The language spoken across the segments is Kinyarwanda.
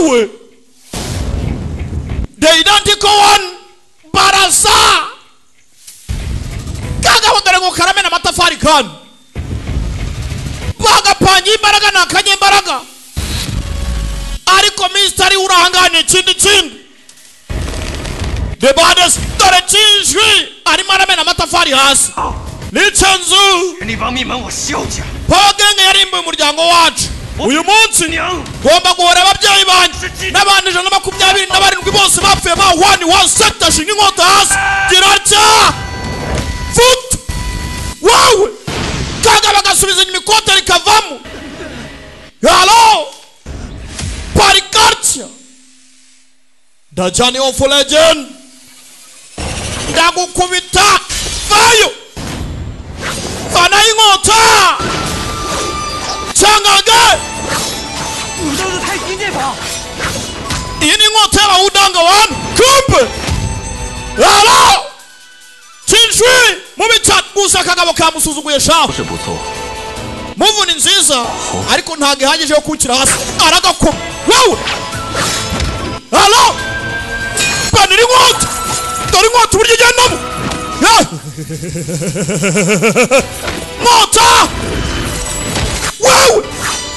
Wowe the identical one barasa kagabo dore ngo karamena amatafari kandi bagapangira imbaraga ni akanyembaraga ariko minisitari urahangana ikindi kindi the baddest dore kijwi arimo aramena amatafari hasi Lichenzu Pogenge yarimbuye umuryango wacu uyu munsi ngomba guhora ababyeyi banjye n'abandi 127 bose bapfuye ba wani wa sector shinga inkota hasi giratya foot wowe kagabo agasubiza inyuma ikote rikavamo halo parikartia the journey of legend ndagukubita vayo vana inkota cyangage iyi ni inkota y'abawudanga wani kumbe halo Chinshwi mubi cyane gusa akagabo kamusuzuguye shaho muvu ni nziza ariko ntabwo ihagije yo kukira hasi aragakoma wowe halo banira inkota dore inkota uburyo igendamo nkota wowe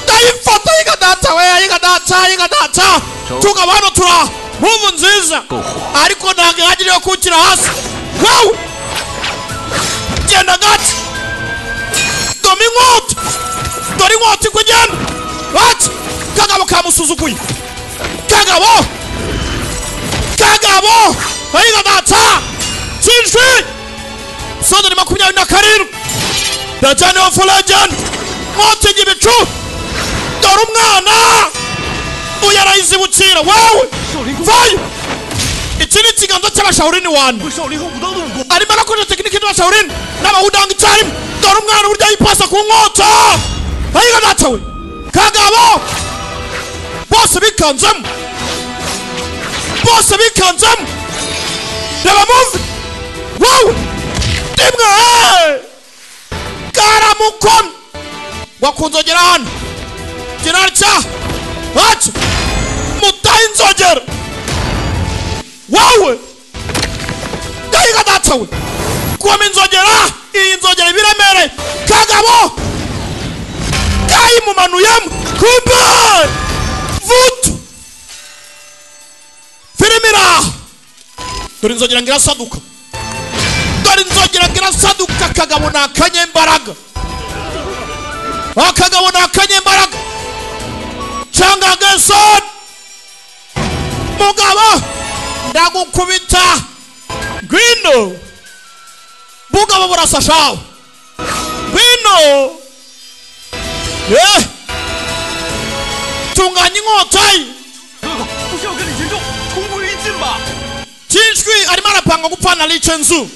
ndayifata yiga data we yiga data yiga data tugaba hano tura muvu nziza ariko ntabwo ihagije yo kukira hasi wowe genda gati dore inkota dore inkota ikugenda bati kagabo kamusuzuguye kagabo kagabo ayiga data Chinshwi sodori 27 the journey of legend nkota igibicu dore umwana uyu arayizibukira wowe vayo iki ni ikiganza cy'abashawurini wani arimo arakoresha tekinike z'abashawurini n'abawudanga icyarimwe dore umwana uburyo ayipasa ku nkota ayiga data we kagabo bose bikanzemo bose bikanzemo reba muvi wowe rimwe karamukomye wakunzogera hano girarya haca mutahe inzogera wowe ndayiga data we koma inzogera iyi nzogera ibiremereye kagabo kayimumanuyemo kumbe vutu filime iraha dore inzogera ngo irasaduka dore inzogera ngo irasaduka akagabo ni akanyembaraga akagabo ni akanyembaraga cyangwa Gerson mugabo ndagukubita ngwino bugabo burasa shawo ngwino tunganya inkota ye Chinshwi arimo arapanga gupfana Lichenzu